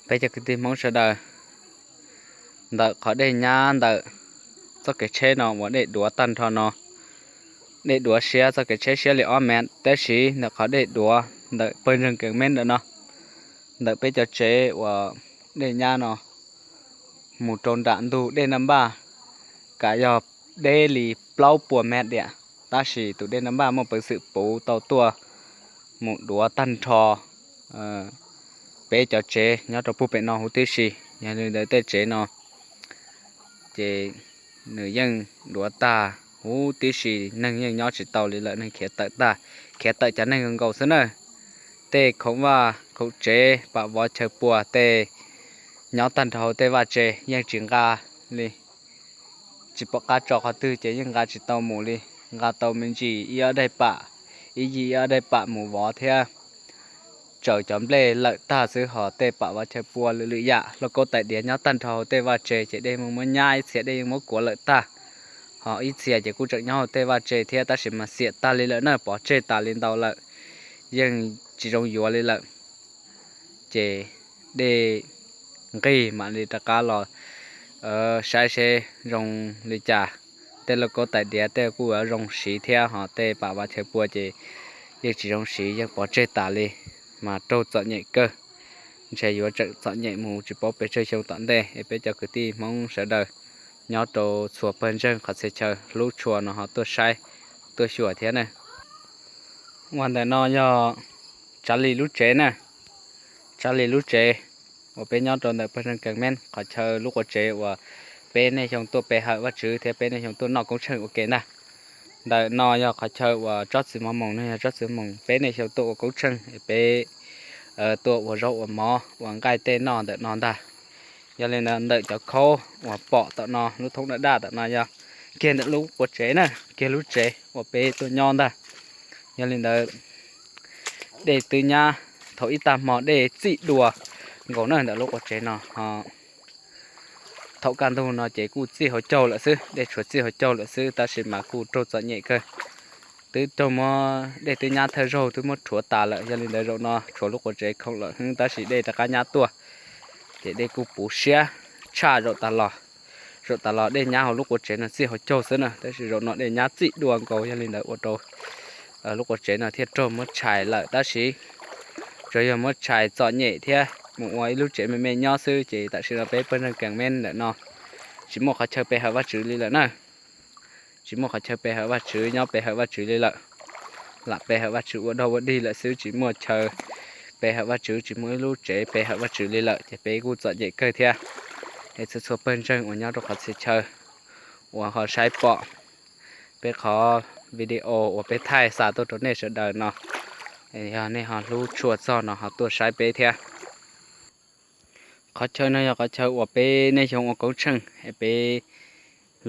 Peb cov kwv tij Hmoob sawv daws, ntawm qhov dej nyab ntawm txoj kev tsheb no uas dej duav tag nrho no, dej duav siab txoj kev tsheb siab li ob mev, tab sis ntawm qhov dej duav ntawm pawg ntseeg Kees Meb ntawm no, ntawm peb cov tsev uas dej nyab no mus rau nram ntug dej Naj Npaj, kav yog deb li plaub puas mev diam, tab sis tus dej Naj Npaj muaj peev xwm puv tau tuaj mus duav tag nrho peb cov tsev nyob rau puag pem no huv tib si. Yog li ntawd tej tsev no ces nws yeej duav tag huv tib si, neeg yeej nyob tsis tau li lawm, neeg khiav tawm tag, khiav tawm cov neeg nkaus xwb na. Tej khoom vaj khoom tsev, pam vov chaw pua tej nyob tag nrho hauv tej vaj tse yeej tsis nqa li, tsis pom qab tso qhov twg ces yeej nqa tsis tau mus li. Nqa tau me ntsis ib ob daim pam, ib yig ib ob daim pam mus vov thiab tsaws cov nplej lawm tag xwb, ho tej pam vov chaw pua lwm lwm yam lauj kaub tais diav nyob tag nrho hauv tej vaj tse ces dej yeej muab nyab, ib txhia dej yeej muab kuav lawm tag, ho ib txhia ces kuj tseem nyob hauv tej vaj tse thiab, tab sis mas xiam tag li lawm na, pov tseg tas li ntau lawm, yeej tsis zoo yuav li lawm. Ces dej nqig mam li rov qab los saib seb zoo li cas. Tej lauj kaub tais diav tej kuj yuav zoo siv thiab, ho tej pam vov chaw pua ces yeej tsis zoo siv, yeej pov tseg tas li, mas raug txom nyem kawg. Ntshe yuav tseem txom nyem mus tsis paub pes tsawg xyoo tom ntej. Es peb cov kwv tij Hmoob sawv daws nyob rau txhua pawg ntseeg qhov txhia chaw hlub tshua no ho tuaj saib, tuaj xyuas thiab na. Uas ntawm no yog Tsav Lis lub tsev na, Tsav Lis lub tsev uas peb nyob rau ntawm pawg ntseeg Kees Meb qhov chaw lub quav tsev uas peb niaj xyoo tuaj pe hawm Vajtswv thiab peb niaj xyoo tuaj noj koob tsheej ua ke ntag. Ntawm no yog qhov chaw uas tsob txiv mov moos, no yog tsob txiv mov moos peb niaj xyoo tuaj ua koob tsheej, peb tuaj ua zaub ua mov ua nqaij tej noj ntawm no ntag. Yog li ntawd ntawm cov khaub uas pom tom no lub thoob daj daj tom no yog kiag ntawm lub quav tsev na, kiag lub tsev uas peb tuaj nyob ntag. Yog li ntawd dej twb nyab, thaum ib tag hmo dej txij dua nkaus na ntawm lub quav tsev no. Thaum kaj ntug no ces kuj txij hauv caug lawm xwb, dej tshuav txij hauv caug lawm xwb, tab sis mas kuj raug txom nyem kawg. Twb raug muab, dej twb nyab thawj zaug twb muab rhuav tas lawm, yog li ntawd zaum no tshuav lub quav tsev khoom lawm xwb, tab sis dej rov qab nyab tuaj ces dej kuj puv siab tshaj zaum tas los. Zaum tas los dej nyab hauv lub quav tsev no txij hauv caug xwb na, tab sis zaum no dej nyab txij dua nkaus, yog li ntawd ua rau lub quav tsev no thiaj raug muab tshais lawm, tab sis tsuas yog muab tshais txom nyem thiab mus ua ib lub tsev me me nyob xwb. Ces tam sim no peb pawg ntseeg Kees Meb ntawm no tsis muaj qhov chaw pe hawm Vajtswv li lawm na. Tsis muaj qhov chaw pe hawm Vajtswv, nyob pe hawm Vajtswv li lawm. Lam pe hawm Vajtswv ua dog ua dig lawm xwb, tsis muaj chaw pe hawm Vajtswv, tsis muaj ib lub tsev pe hawm Vajtswv li lawm, ces peb kuj txom nyem kawg thiab. Es txhua txhua pawg ntseeg uas nyob rau qhov txhia chaw uas ho saib pom peb qhov video uas peb thaij xa tuaj rau nej sawv daws no, yog nej ho hlub tshua txog no ho tuaj saib peb thiab. Qhov chaw no yog qhov chaw uas peb niaj xyoo ua koob tsheej, peb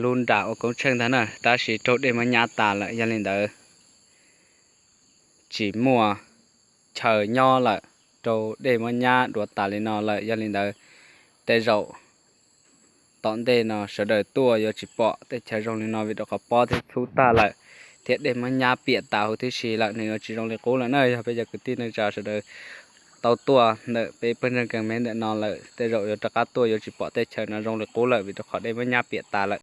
lub nram ua koob tsheej ntag na, tab sis raug dej muab nyab tas lawm, yog li ntawd tsis muaj chaw nyob lawm, raug dej muab nyab duav tas li no lawm. Yog li ntawd tej zaum tom ntej no sawv daws tuaj yuav tsis pom tej chaw zoo li no, vim rau qhov pob thiab txhub tag lawm thiab dej muab nyab piam tas huv tib si lawm, nws yuav tsis zoo li qub lawm na. Yog peb cov kwv tij neej tsa sawv daws tau tuaj ntawm peb pawg ntseeg Kees Meb ntawm no lawm, tej zaum yuav rov qab tuaj yuav tsis pom tej chaw no zoo li qub lawm, vim rau qhov dej muab nyab piam tas lawm.